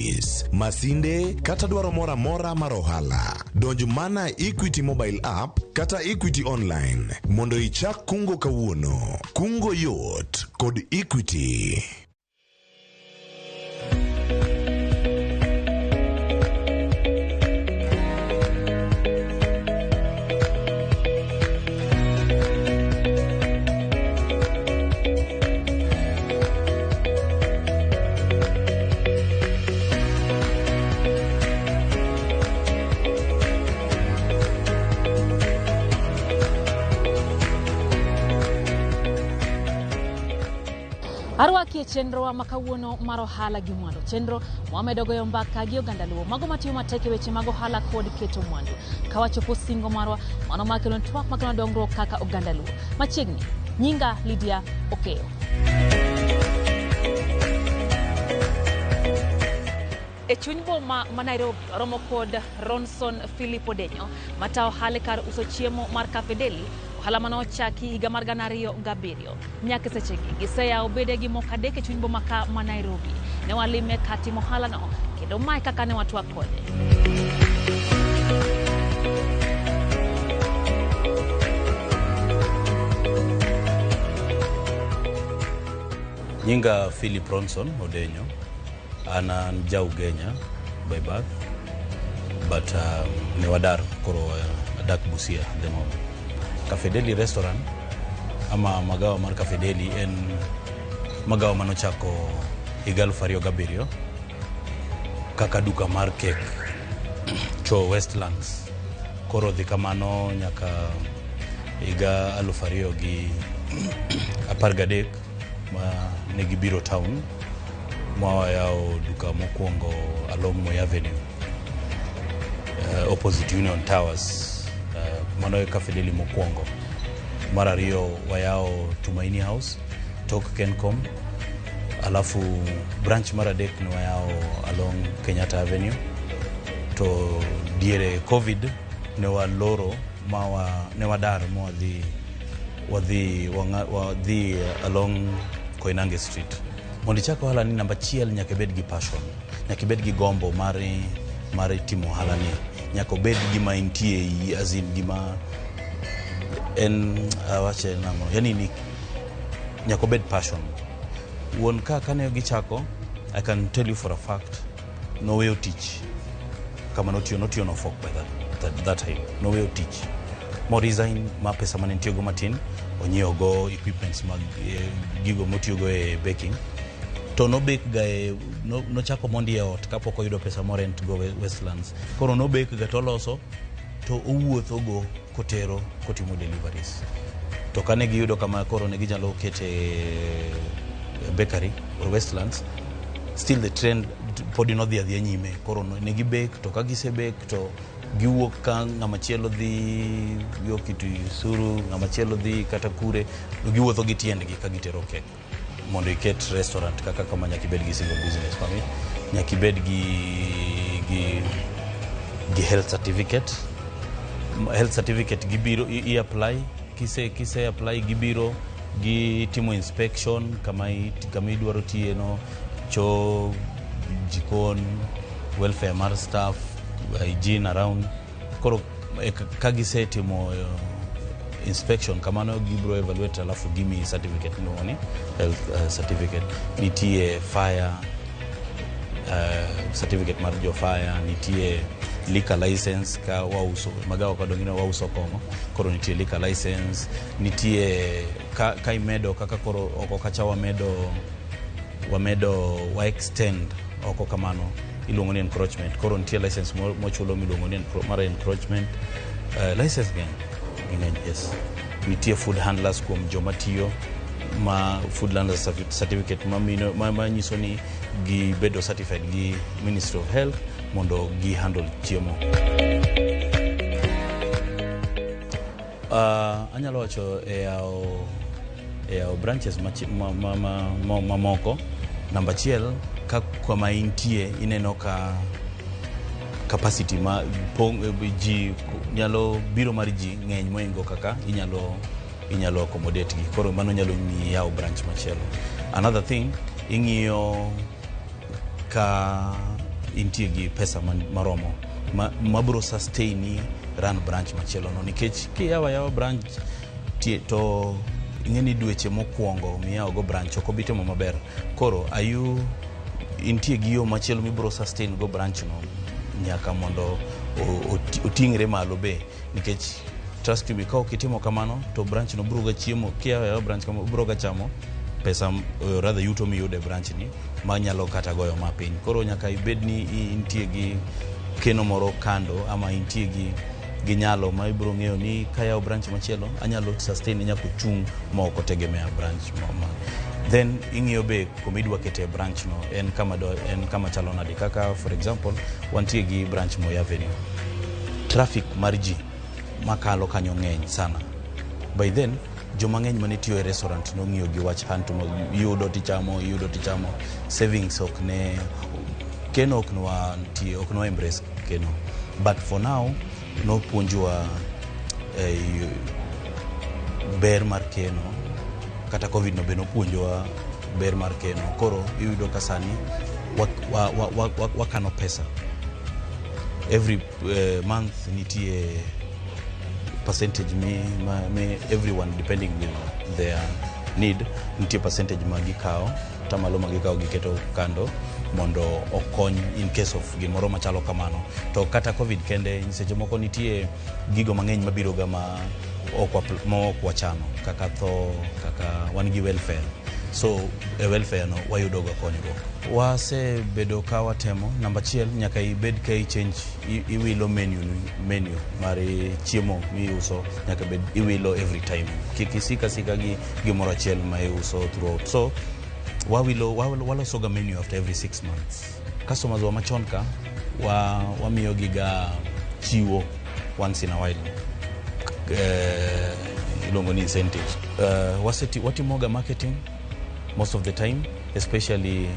Ofis, masinde kata dwaro moro amora mar ohala. Donj mana Equity mobile app kata Equity online mondo ichak kungo kawuono. Kungo yot kod Equity. Arwaki e chenrowa ma kawuono mar ohala gi mwandu. Chenro mwamedo goyo mbaka gi oganda luo mago matiyo matek e weche mag ohala kod keto mwandu. Ka wachopo singo marwa, mano makelo twak makelo dongruok kaka oganda luo. Machiegni, nyinga Lydia Okeyo. E chuny boma ma Nairobi, oromo kod Ronson Philip Odenyo matayo ohala e kar uso chiemo mar Cafe Deli, ohala mane ochaki higa mar 2007. Nyaka sechegi, giseyawo bedegi moko adek e chuny boma ka ma Nairobi. Ne walime ka timo ohalano, kendo mae kaka ne watwak kode. Nyinga Philip Ronson Odenyo. An an ja Ugenya by birth, but ne wadar koro adak Busia at the moment. Cafe Deli restaurant ama magawa mar Cafe Deli en magawa manochako higa 2007 kaka duka mar kek cho Westlands. Koro dhi kamano nyaka higa 2013 ma ne gibiro town ma wayawo duka mokwongo along Moi Avenue, opposite Union Towers. Mano e Cafe Deli mokwongo. Mar ariyo wayawo Tumaini House tok Kencom, alafu branch mar adek ne wayawo along Kenyatta Avenue. To diere Covid ne waloro ma ne wadar ma wadhi along Koinange Street. Mondo ichak ohala ni, namba achiel nyaka ibed gi passion, nyaka ibed gi gombo mar timo ohala ni, nyaka obed gima intie ei, as in gima en awache nang'o, yani ni nyaka obed passion. Wuon ka kane gichako, I can tell you for a fact, noweyo tich kama notiyo Norfolk by that time. Noweyo tich mo resign ma pesa mane nitiyogo matin onyiewo go equipments mag gigo motiyogo e baking. To nobek ga e no, nochako mondi e ot kapok oyudo pesa mo rent go Westlands. Koro nobek ga toloso to owuotho go kotero kotimo deliveries. To kane giyudo kama koro ne ginyalo kete bakery or Westlands, still the trend podi nodhi adhiya nyime. Koro ne gibek, to ka gisebek to giwuok ka ng'ama chielo dhi yo Kitisuru, ng'ama chielo dhi kata kure, to giwuotho gi tiendgi ka gitero kek. Mondo iket restaurant kaka kama, nyaka ibed gi single business permit, nyaka ibed gi health certificate. Health certificate gibiro i apply, kise apply gibiro gitimo inspection kama idwaro tiye no, cho, jikon, welfare mar staff, hygiene around. Koro ka gisetimo inspection kamano, gibro evaluate alafu gimiyi certificate miluongo ni health certificate. Nitie fire certificate mar jo fire, nitie liquor license ka wauso magawa kadongino wauso kong'o, koro nitie liquor license. Nitie ka imedo kaka koro oko kacha wamedo wa extend oko kamano, iluongo ni encroachment. Koro nitie license mochulo miluongo ni mar encroachment. License ng'eny ng'eny, yes. Nitie food handlers kuom joma tiyo ma food handlers certificate ma nyiso ni gibedo certified gi Ministry of Health mondo gi handle chiemo. Anyalo wacho e yawo branches mamoko, namba achiel, ka kama intie ineno ka capacity ma pong, ji nyalo biro mar ji ng'eny moingo kaka inyalo accommodate gi, koro mano nyalo miyi yawo branch machielo. Another thing, ing'iyo ka intie gi pesa maromo mabro sustain run branch machielo no, nikech kiyawo ayawa branch to ing'e ni dweche mokwongo miyawo go branch ok obi timo maber. Koro ayu intie gi yo machielo mibro sustain go branch no nyaka mondo oting're malo be, nikech trust me, ka ok itimo kamano to branch no bro ga chiemo. Kiyawo ayawa branch kama, bro ga chamo pesa, rather yuto miyudo e branch ni manyalo kata goyo ma piny. Koro nyaka ibed ni intie gi keno moro kando, ama intie gi nyalo ma ibro ng'eyo ni kayawo branch machielo anyalo sustain nyaka ochung' ma ok otegemea branch ma. Then ing'iyo be kuma idwa kete branch no en kama en kama chalo nade. Kaka for example, wantie gi branch Moi Avenue, traffic mar ji makalo kanyo ng'eny sana. By then joma ng'eny mane tiyo e restaurant nong'iyo gi wach hanto iyudo tichamo, iyudo tichamo, savings ok ne keno, ok nwa nitie, ok nwa embrace keno. But for now nopuonjwa ber mar keno. Kata COVID no be nopuonjowa ber mar keno. Koro iyudo ka sani wakano pesa every month. Nitie percentage mi everyone, depending with their need, nitie percentage ma gikawo, tamalo ma gikawo giketo kando mondo okony in case of gimoro machalo kamano. To kata COVID kende, seche moko nitie gigo mang'eny mabiro ga ma ok wachano, kaka tho, kaka wan gi welfare. So e welfare no wayudo ga konyruok. Wasebedo ka watemo. Namba achiel, nyaka ibed ka i-change, iwilo menu mar chiemo miuso. Nyaka bed iwilo every time, kik isik asika gi gimoro achiel ma iuso throughout. So wawilo, walosoga menu after every 6 months. Customers wa machon ka wamiyo giga chiwo once in a while, iluongo ni incentives. Watimoga marketing most of the time, especially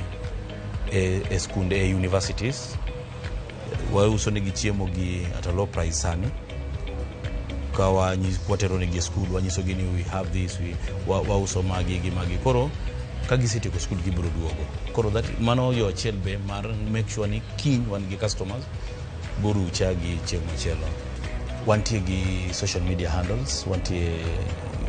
e skunde, e universities. Wauso negi chiemo gi at a low price. Sani ka watero negi e skul, wanyisogi ni we have this, wauso magi gi magi. Koro ka gisetieko skul, gibiro duogo. Koro that, mano yo achiel be mar make sure ni kiny wan gi customers gorucha gi chieng' machielo. Wantie gi social media handles. Wantie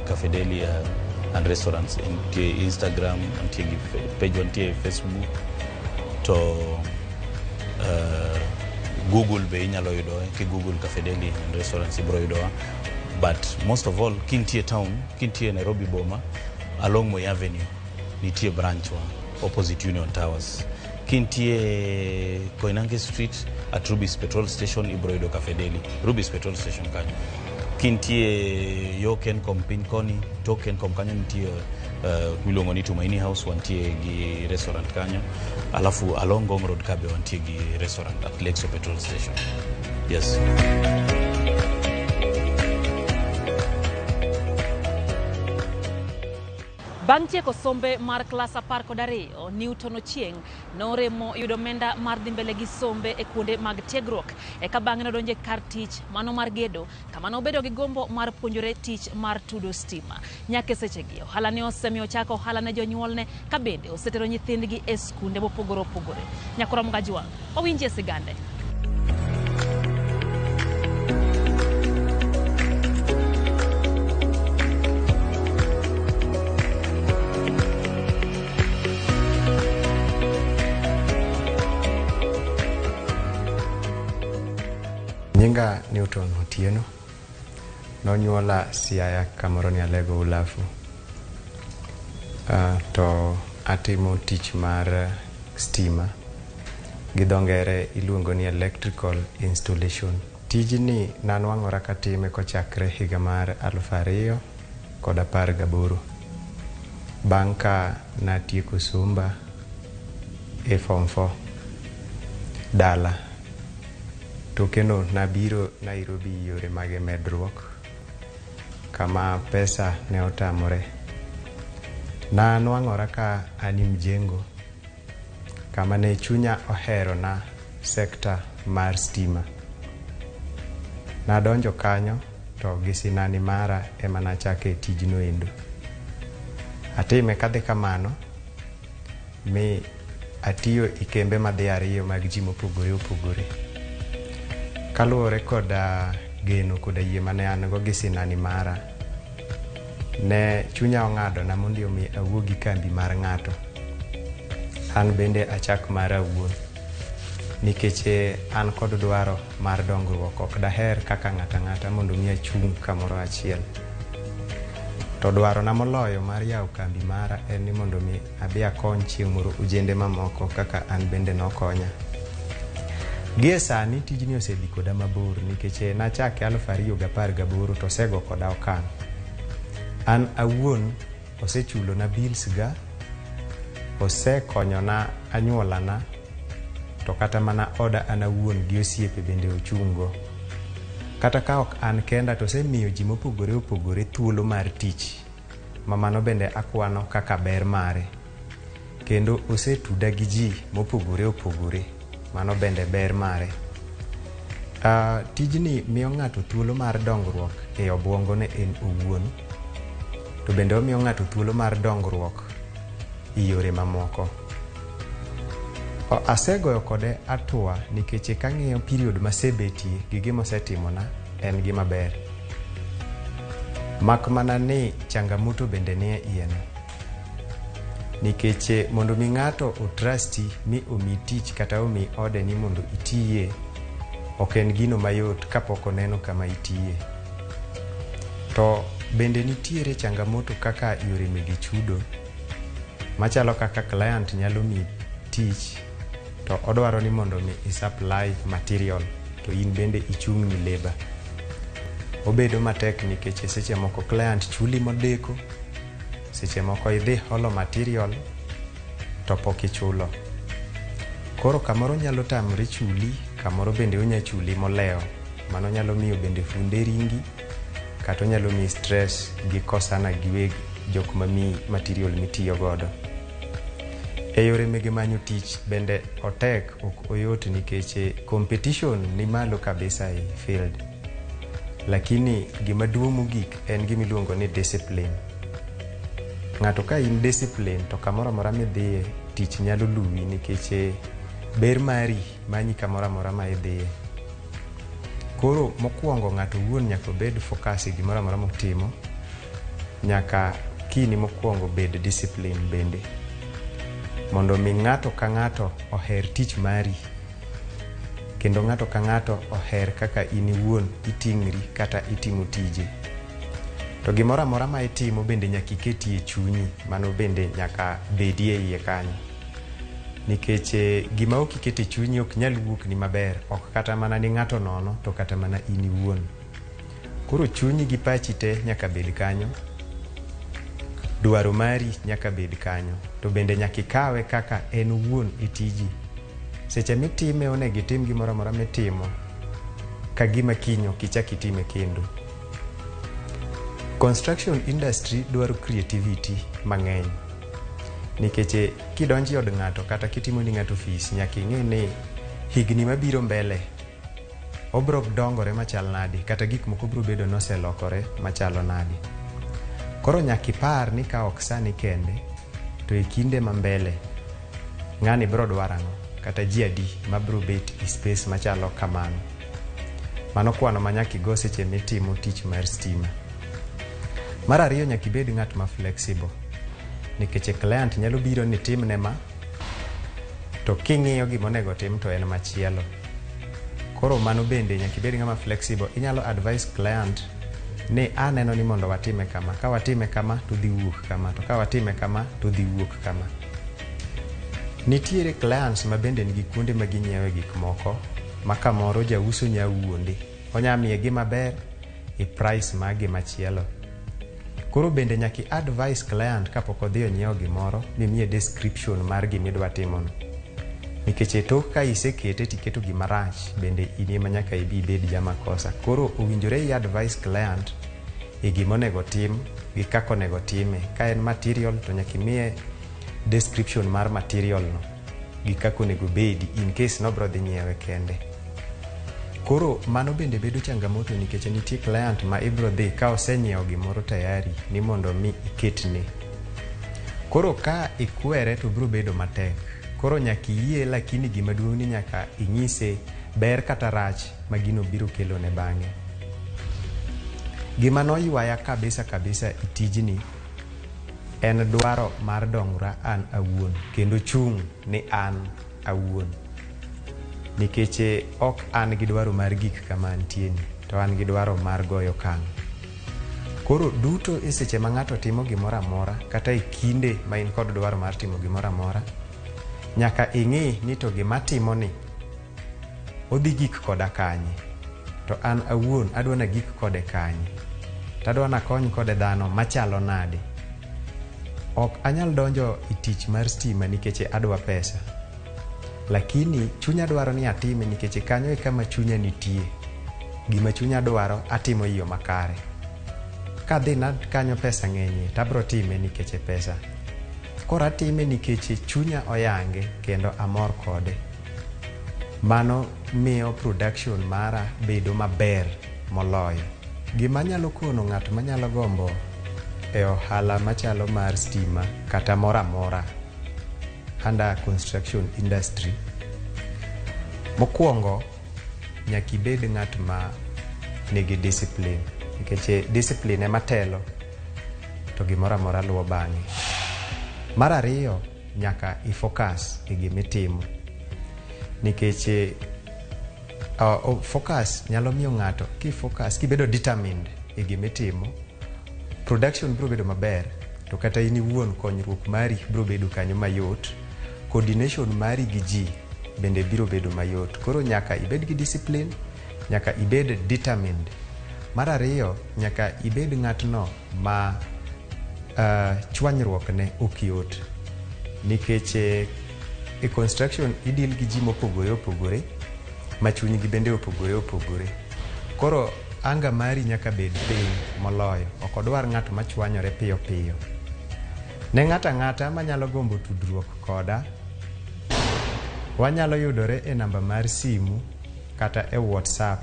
Cafe Delia and Restaurants, nitie Instagram, wantie gi page, wantie Facebook, to Google be inyalo yudo. Ki Google Cafe Deli and Restaurants, ibiro yudowa. But most of all, kintie town, kintie Nairobi boma, along Moi Avenue nitie branch wa opposite Union Towers. Kintie Koinange Street at Rubis petrol station, ibiro yudo Cafe Deli Rubis petrol station kanyo. Kintie yo Kencom piny koni, tok Kencom kanyo nitie miluongo ni Tumaini House, wantie gi restaurant kanyo. Alafu along Ngong Road ka be wantie gi restaurant at Lexo petrol station. Yes. Bang' tieko sombe mar klas 12, Newton Ochieng' noremo yudo omenda mar dhi mbele gi sombe e kuonde mag tiegruok. Eka bang'e nodonjo e kar tich mano mar gedo, kama nobedo gi gombo mar puonjore tich mar tudo stima. Nyaka e sechegi, ohala ne osemiyo ochako ohala ne jonyuolne, ka bende osetero nyithindgi e skunde mopogore opogore. Nyakora Mgajwang', wawinjie sigande. Nyinga Newton Otieno. Nonyuola Siaya, kamoro ni Alego Ulafu. To atimo tich mar stima. Gi dho ngere iluongo ni electrical installation. Tijni nanwang'ora katime kochakre higa mar 2018. Bang' ka natieko somba e form 4 dala. To kendo nabiro Nairobi yore mage medruok kama pesa ne otamore. Nanwang'ora ka an mjengo kama ne chunya ohero na sekta mar stima. Nadonjo kanyo to gi sinani mara ema nachake tijno endo. Atime kadhi kamano mi atiyo e kembe madhi ariyo mag ji mopogore opogore. Kaluwore koda geno koda yie mane an go gi sinani mara, ne chunya ong'adona mondo mi awuog gi kambi mar ng'ato. An bende achak mara awuon. Nikech an kod dwaro mar dongruok, ok daher kaka ng'ato ang'ata mondo mi achung' kamoro achiel. To dwarona moloyo mar yawo kambi mara en ni mondo mi adhi akony chieng' moro ojende mamoko kaka an bende nokonya. Gie sani tijni osedhi koda mabor nikech nachake 2018 to osego koda okang'. An awuon osechulona bills ga, osekonyona anyuolana, to kata mana oda an awuon gi osiepe bende ochung' go. Kata ka ok an kenda to osemiyo ji mopogore opogore thuolo mar tich, ma mano bende akwano kaka ber mare. Kendo osetuda gi ji mopogore opogore, mano bende ber mare. Tijni miyo ng'ato thuolo mar dongruok e obuongone en owuon, to bende omiyo ng'ato thuolo mar dongruok e yore mamoko. Asegoyo kode atua nikech kang'iyo period masebetie gi gima osetimona en gima ber. Mak mana ni changamoto bende nie iye no. Nikech mondo mi ng'ato otrusti mi omi tich kata omi ode ni mondo itiye, ok en gino mayot kapok oneno kama itiye. To bende nitiere changamoto kaka yore mege chudo, machalo kaka client nyalo miyi tich to odwaro ni mondo mi i supply material to in bende ichung' ni labour. Obedo matek nikech seche moko client chuli modeko, seche moko idhi holo material to pok ichulo. Koro kamoro nyalo tamore chuli, kamoro bende onya chuli molewo. Mano nyalo miyo bende funde ringi, kata onyalo miyi stress gi kosana gi weg jok mamiyi material mitiyo godo. E yore mege manyo tich bende otek ok oyot nikech competition ni malo kabisa e field. Lakini gima duong' mogik en gima iluongo ni discipline. Ng'ato ka in discipline to kamoro amora midhiye tich nyalo luwi nikech ber mari manyi kamoro amora ma idhiye. Koro mokwongo ng'ato owuon nyaka obed focus e gimoro amora motimo. Nyaka kini mokwongo bed discipline bende. Mondo mi ng'ato ka ng'ato oher tich mari, kendo ng'ato ka ng'ato oher kaka in iwuon iting'ri kata itimo tije. To gimoro amora ma itimo bende nyaka iketie chunyi, mano bende nyaka bedie iye kanyo. Nikech gima ok iketo e chunyi ok nyal wuokni maber, ok kata mana ni ng'ato nono to kata mana in iwuon. Koro chunyi gi pachi te nyaka bed kanyo, dwaro mari nyaka bed kanyo, to bende nyaka ikawe kaka en owuon e tiji. Seche mitime onego itim gimoro amora mitimo ka gima kiny ok ichak itime kendo. Construction industry dwaro creativity mang'eny. Nikech kidonjo e od ng'ato kata kitimo ni ng'ato ofis, nyaka ing'e ni higni mabiro mbele obro dongore machal nadi kata gik moko biro bedo noselokore machalo nadi. Koro nyaka ipar ni ka ok sani kende, to e kinde ma mbele ng'ani biro dwaro ang'o kata ji adi mabiro bet e space machalo kamano. Mano kwano ma nyaka igo seche mitimo tich mar stima. Mar ariyo nyaka ibed ng'at ma flexible. Nikech client nyalo biro ni timne ma, to king'iyo gima onego tim to en machielo. Koro mano bende nyaka ibed ng'ama flexible. Inyalo advise client ni aneno ni mondo watime kama, ka watime kama to dhi wuok kama, to ka watime kama to dhi wuok kama. Nitiere clients ma bende nigi kuonde ma ginyiewe gik moko ma kamoro jauso nya wuonde. Onya miye gima ber e price mar gimachielo. Koro bende nyaka i advise client kapok odhi onyiewo gimoro mimiye description mar gimidwa timono. Nikech e tok ka isekete tiketo gima rach, bende in ema nyaka ibi ibed jamakosa. Koro owinjore i advise client e gima onego tim gi kaka onego time. Ka en material to nyaka imiye description mar material no gi kaka onego obedi in case nobro dhi nyiewe kende. Koro mano bende bedo changamoto nikech nitie client ma ibro dhi ka osenyiewo gimoro tayari ni mondo mi iketne. Koro ka ikwere to biro bedo matek. Koro nyaka iyie, lakini gima duong' ni nyaka inyise ber kata rach ma gino biro kelone bang'e. Gima noywaya kabisa kabisa e tijni en dwaro mar dongra an awuon kendo chung' ni an awuon. Nikech ok an gi dwaro mar gik kama antie ni, to an gi dwaro mar goyo okang'. Koro duto e seche ma ng'ato timo gimoro amora kata e kinde ma in kod dwaro mar timo gimoro amora, nyaka ing'i ni to gima atimoni odhi gik koda kanye, to an awuon adwa nagik kode kanye, to adwa nakony kode dhano machalo nade. Ok anyal donjo e tich mar stima nikech adwa pesa, lakini chunya dwaro ni atime nikech kanyo e kama chunya nitie. Gima chunya dwaro atimo e yo makare. Kadhi na kanyo pesa ng'enyie to abro time nikech pesa. Koro atime nikech chunya oyange kendo amor kode. Mano miyo production mara bedo maber moloyo. Gima anyalo kono ng'at manyalo gombo e ohala machalo mar stima kata moro amora under construction industry, mokwongo nyaka ibed ng'at ma nigi discipline, nikech discipline ema telo to gimoro amora luwo bang'e. Mar ariyo, nyaka i focus e gimitimo, nikech focus nyalo miyo ng'ato ki focus kibedo determined e gimitimo, production biro bedo maber, to kata in iwuon konyruok mari biro bedo kanyo mayot, coordination mari gi ji bende biro bedo mayot. Koro nyaka ibed gi discipline, nyaka ibed determined. Mar ariyo, nyaka ibed ng'atno ma chwanyruok ne ok yot, nikech e construction idil gi ji mopogore opogore ma chunygi bende opogore opogore. Koro anga mari nyaka bed piny moloyo, ok odwar ng'at machwanyore piyo piyo. Ne ng'ato ang'ata manyalo gombo tudruok koda, wanyalo yudore e namba mar simu kata e WhatsApp.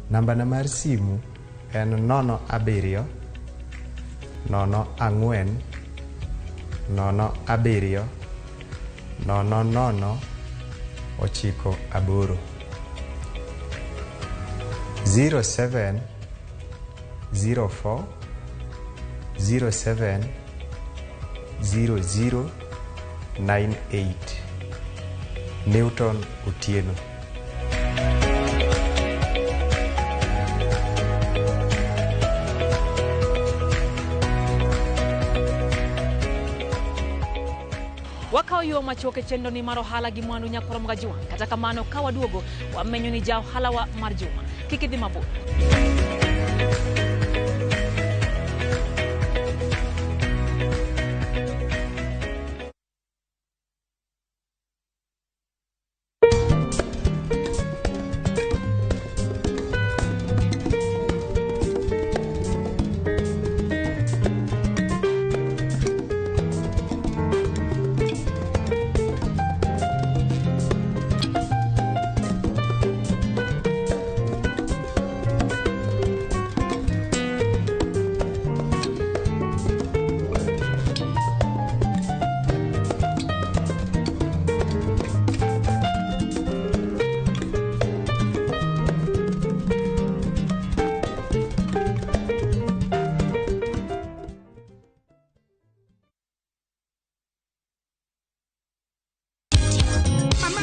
Nambana mar simu en 07 04 07 00 98 07 04 07 00 98. Newton Otieno. Wakawo yo machuok e chenro ni mar ohala gi mwandu nyakoro mga juang'. Kata kamano ka waduogo wamenyo ni ja ohalawa mar juma. Kik idhi mabor.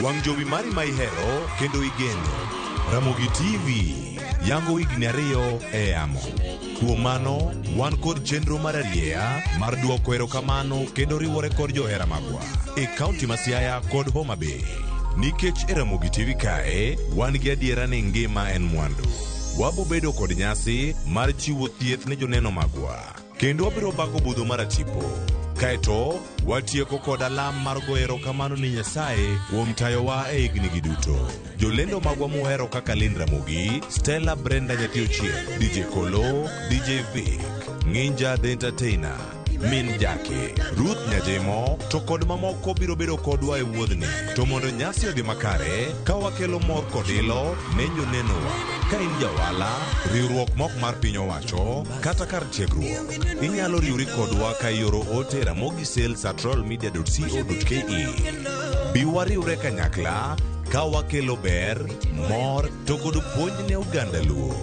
Wang' jowi mari ma ihero kendo igeno. Ramogi TV yango higni 2 e yamo. Kuom mano, wan kod chenro mar arieya mar duoko erokamano kendo riwore kod johera magwa e kaunti ma Siaya kod Homa Bay. Nikech e Ramogi TV kae, wan gi adiera ni ngima en mwandu. Wabo bedo kod nyasi mar chiwo thieth ne joneno magwa. Kendo wabiro bago budho mar atipo. Kaeto, watieko kod alam mar goyo erokamano ni Nyasaye kuom tayowa e higni gi duto. Jolendo magwa muhero kaka Lynn Ramogi, Stella Brenda Nyathi Ochieng, DJ Kolo, DJ Vic, Nginja the Entertainer, Min Jaki, Ruth Nyajemo to kod mamoko biro bedo kodwa e wuodhni. To mondo nyasi odhi makare, ka wakelo mor kod ilo ne jonenowa. Ka in jaohala, riwruok mok mar piny owacho, kata kar tiegruok, inyalo riwri kodwa ka ioro ote e ramogisales@royalmedia.co.ke. Bi wariwre kanyakla ka wakelo ber, mor to kod puonj ne oganda Luo.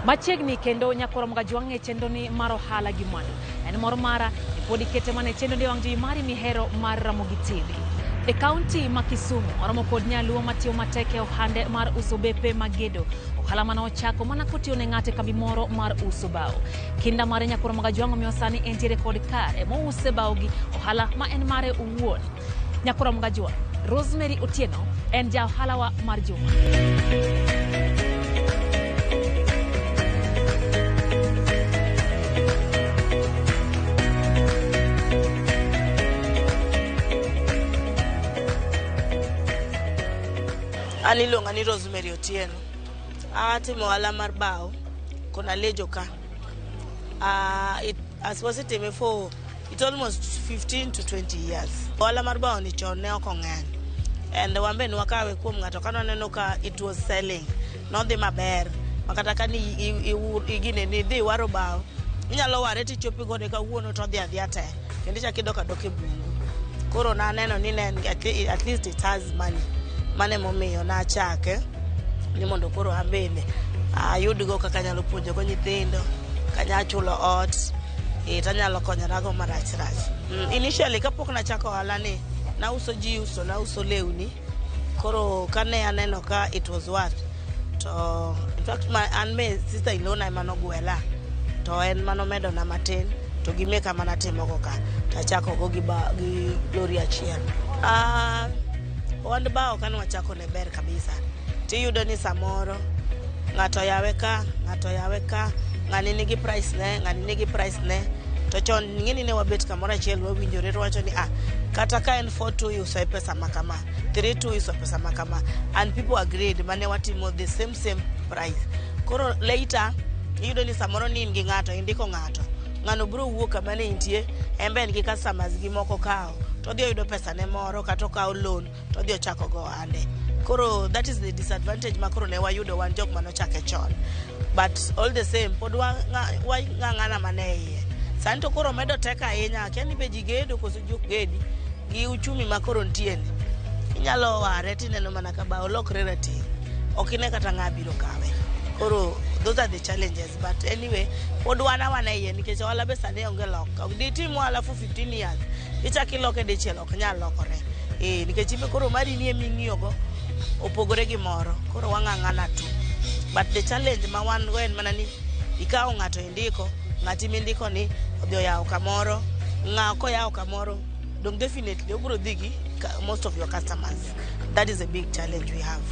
Machiegni kendo nyakoro Mgajwang' e chenroni mar ohala gi mwandu. En mor mara ni pod ikete mana e chenro ni wang' jowi mari mihero mar Ramogi TV. E kaunti ma Kisumu, oromo kod nyaluo matiyo matek e ohande mar uso bepe mag gedo. Ohala mane ochako mana kotiyo ne ng'ato e kambi moro mar uso bao. Kinda mare nyakoro Mgajwang' omiyo sani entiere kod kare mouse bao gi ohala ma en mare owuon. Nyakoro Mgajwang', Rosemary Otieno en ja ohalawa mar juma. An iluonga ni Rosemary Otieno. Atimo ohala mar bao kona Lejo ka. As wasetime for it's almost 15 to 20 years. Ohala mar bao ni chon ne ok ong'eny. And wan be nwakawe kuom ng'ato ka nwaneno ka it was selling. Nodhi maber. Makata ka ni igine ni idhi iwaro bao, inyalo ware tichopo igone kawuono to odhi adhiya te. Kendo ichako idok adoka e bungu. Koro naneno ni ne en at least it has money. Mano emomiyo nachake ni mondo koro an bende ayudgo kaka anyalo puonjogo nyithindo, kanya chulo ot, tanyalo konyorago marach rach. Initially kapok nachako ohala ni, nauso jiuso, nauso lewni. Koro kane aneno ka it was worth, to in fact an be sister in law na ema nogwela, to en manomedona matin, to gi meka manatimogo ka, tachako go gi lori achiel. Ohand bao kane wachako ne ber kabisa. Tiyudo ni samoro ng'ato oyawe ka, ng'ato oyawe ka, ng'ani nigi price ne, ng'ani nigi price ne. To chon ing'eni ne wabet kamoro achiel wawinjore to wacho ni kata ka en 4-2 iuso e pesa ma kama, 3-2 iuso pesa ma kama. And people agreed mane watimo the same price. Koro later iyudo ni samoro ni in gi ng'ato, indiko ng'ato. Ng'ano biro wuok kama ne intie, en be en gi customers gi moko kawo. To odhi oyudo pesa ne moro kata okawo loan to odhi ochako go ohande. Koro that is the disadvantage ma koro ne wayudo wan jok manochake chon. But all the same pod wang'ang'ana mana e iye. Sani to koro omedo tek ahinya, akia ni be ji gedo koso ji ok gedi gi uchumi ma koro nitie ni. Inyalo ware tineno mana ka bao olokre rateng'. Ok ine kata ng'a biro kawe. Koro those are the challenges, but anyway pod wan awana e iye nikech ohala be sani onge lok. Ditim ohala for 15 years, ichak iloke dichiel ok nyal lokore. Nikech in be koro mari ni eming'iyogo opogore gi moro. Koro wang'ang'ana tu. But the challenge ma wan go en mana ni ikawo ng'ato indiko, ng'ati mindiko ni odhi oyawo kamoro, ng'a koyawo kamoro, dong definitely obiro dhi gi most of your customers. That is a big challenge we have.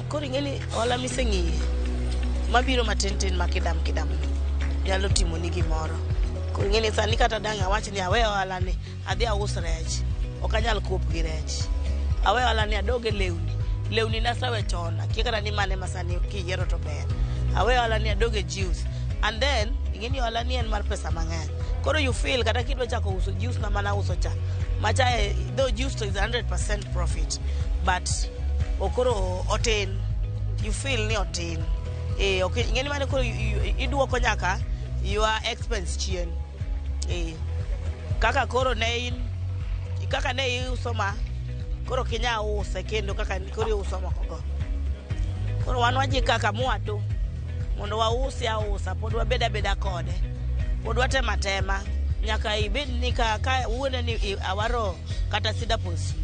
Koro ing'e ni ohala miseng'iye mabiro matin tin ma kidam kidam nyalo timoni gimoro. Koro ing'e ni sani kata dang' awach ni awe ohala ni adhi aus rech, ok anyal cope gi rech. Awe ohala ni adog e lewni, lewni nasewe chon, akia kata ni mane ma sani kiyiero to ber. Awe ohala ni adog e juice. And then ing'e ni ohala ni en mar pesa mang'eny. Koro you feel kata kidwa chako uso juice na mana uso cha. Macha though juice to is 100% profit, but okoro otin. You feel ni otin. Ok ing'e ni mane koro iduoko nyaka your expense chien. Kaka koro ne in, kaka ne iuso ma, koro ok inyal use kendo kaka koro iuso moko go. Koro wan waji kaka mwatu mondo wausi ausa, pod wabed abeda kode. Pod watema tema nyaka ibed ni ka wuone ni awaro kata cedar post.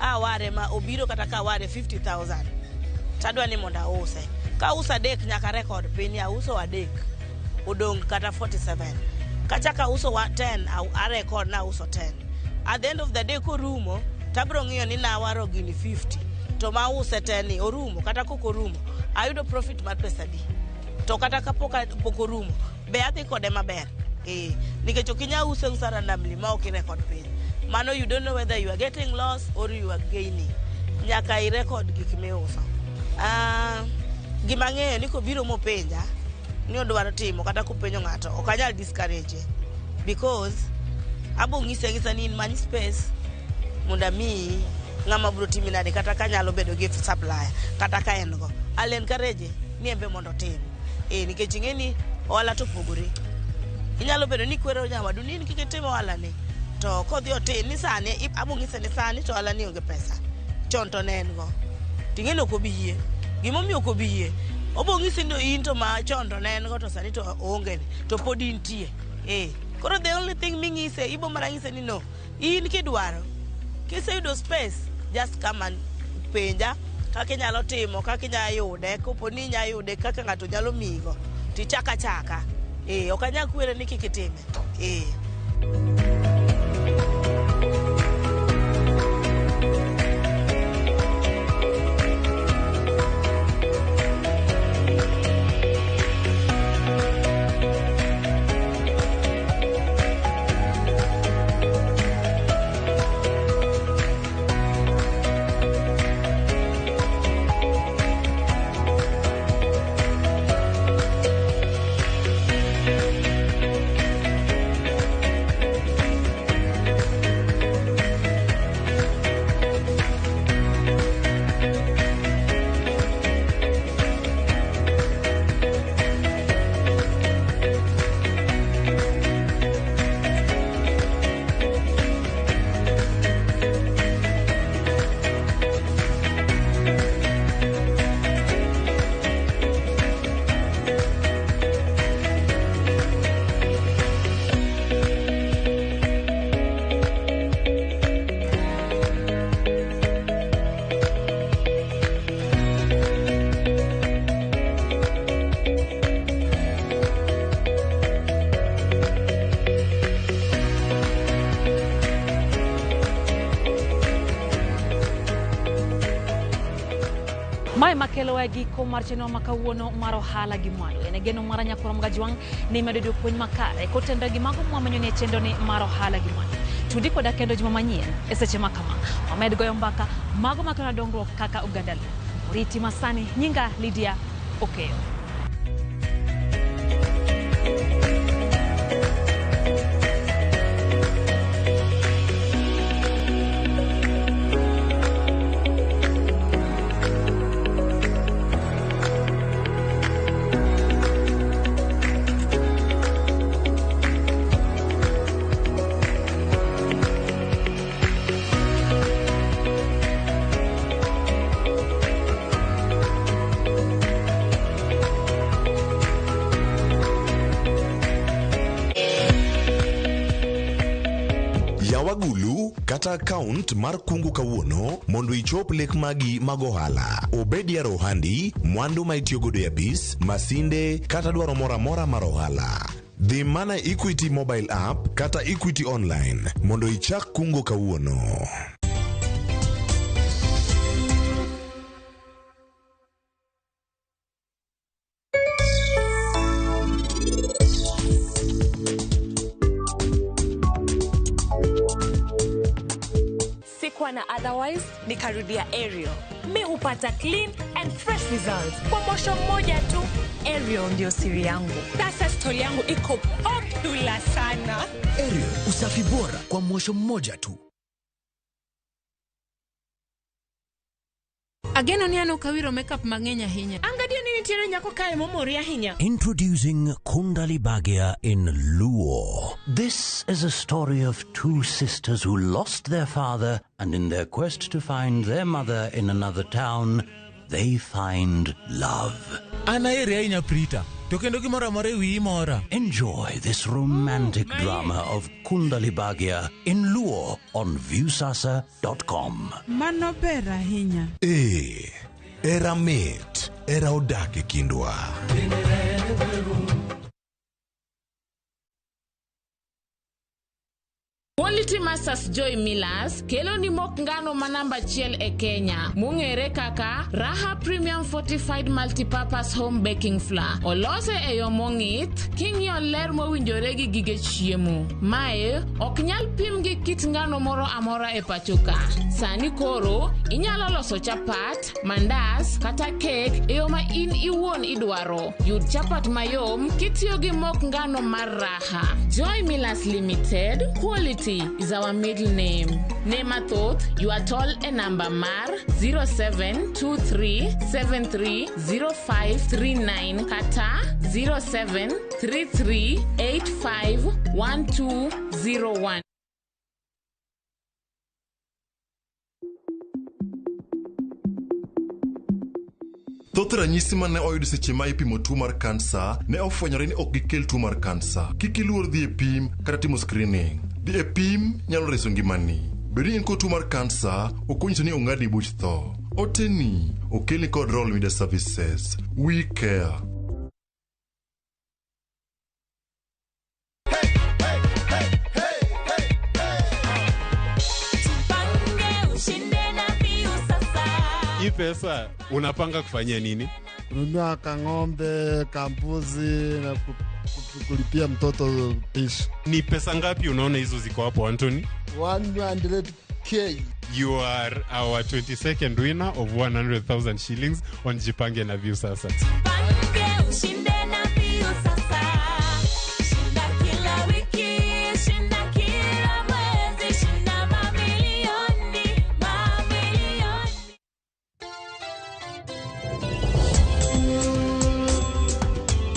Aware ma obiro kata ka aware 50,000. Tadwa ni mondo ause. Ka auso adek nyaka record piny auso adek. Odong' kata 47. Kachako auso 10, a record na auso 10. At the end of the day korumo, tabiro ng'iyo ni nawaro gini 50. To ma ause 10 ni orumo kata kok orumo, ayudo profit mar pesa adi. To kata kapok pok orumo, be adhi kode maber. Nikech ok inyal use usa randomly ma ok i record piny. Mano you don't know whether you are getting loss or you are gaining. Nyaka i record gik miuso. Gima ang'eyo ni kobiro mopenja ni odwaro timo kata kopenjo ng'ato, ok anyal discourage because abo ng'ise ang'isa ni in many space mondo amiyi ng'ama biro timi nade kata ka nyalo bedo gi supplier kata ka en go. I'll encourage ni en be mondo otim. Nikech ing'e ni ohala to opogore. Inyalo bedo ni ikwero nyawadu ni in kik itim ohala ni. To kodhi otim ni sani abo ng'ise ni sani to ohala ni onge pesa. Chon to ne en go. Ting'e ni ok obi yie. Gimomiyo ok obi yie, obo ng'isi ni in to ma chon to ne en go to sani to oonge ni to pod intie. Koro the only thing ming'ise, ibo mana ng'ise ni no. In kidwaro, kiseyudo space, just come and penja kaka inyalo timo, kaka inyalo yude, kopo ni inyalo yude kaka ng'ato nyalo miyigo, tichak achaka. Ok anyal kwere ni kik itime. Mae makelo e giko mar chenro ma kawuono mar ohala gi mwandu. En e geno mar Nyakwar Mgajwang' ni imedo yudo puonj makare kotenore gi mago mwamenyo ni e chenro ni mar ohala gi mwandu. Tudi koda kendo juma manyien e seche ma kama. Wamed goyo mbaka mago makelo dongruok kaka oganda Luo. Oriti masani, nyinga Lydia Okeyo. Yawagulu kata account mar kungu kawuono mondo ichop lek magi mag ohala. Obed yaro ohandi, mwandu ma itiyogodo e apis, masinde kata dwaro moro amora mar ohala. Dhi mana Equity mobile app kata Equity online mondo ichak kungo kawuono. Sikuwa na otherwise, nikarudia Ariel. Mi hupata clean and fresh results kwa mosho mmoja tu. Ariel ndio siri yangu. Sasa stori yangu iko popular sana. Ariel, usafi bora kwa mosho mmoja tu. Ageno ni an ok awiro makeup mang'eny ahinya. Angadio ni nitiere nyako kae momori ahinya. Introducing Kundali Bhagya in Luo. This is a story of two sisters who lost their father, and in their quest to find their mother in another town, they find love. An aheri ahinya Prita, to kendo gimoro amora e wiyi mora. Enjoy this romantic drama of Kundali Bhagya in Luo on Viusasa.com. Mano ber ahinya. Era mit, era odak e kindwa. Quality Masters Joy Millers kelo ni mok ngano ma namba achiel e Kenya mong'ere kaka Raha Premium Fortified Multipurpose Home Baking Flour. Olose e yo mong'ith king'iyo ler mowinjore gi gige chiemo. Mae ok nyal pim gi kit ngano moro amora e pacho ka. Sani koro inyalo loso chapat, mandas kata kek e yo ma in iwuon idwaro. Yud chapat mayom kitiyo gi mok ngano mar Raha. Joy Millers Limited, quality is our middle name. Ne mathoth, ywa tol e namba mar 0723730539 kata 0733851201. Thoth ranyisi mane oyud seche ma ipimo tuo mar kansa ne ofwenyore ni ok gikel tuo mar kansa. Kik iluor dhi e pim kata timo screening. Dhi e pim nyalo reso ngimani. Bedo ni in kod tuo mar kansa ok onyiso ni ong'adni buch tho. Oteni okelni kod Royal Media Services. We care. Hii pesa unapanga kufanyia nini? Kununua kang'ombe, kambuzi na kulipia mtoto pishi. Ni pesa ngapi unaona hizo ziko hapo, Anthony? 100K. You are our 22nd winner of 100,000 shillings on Jipange na Viusasa.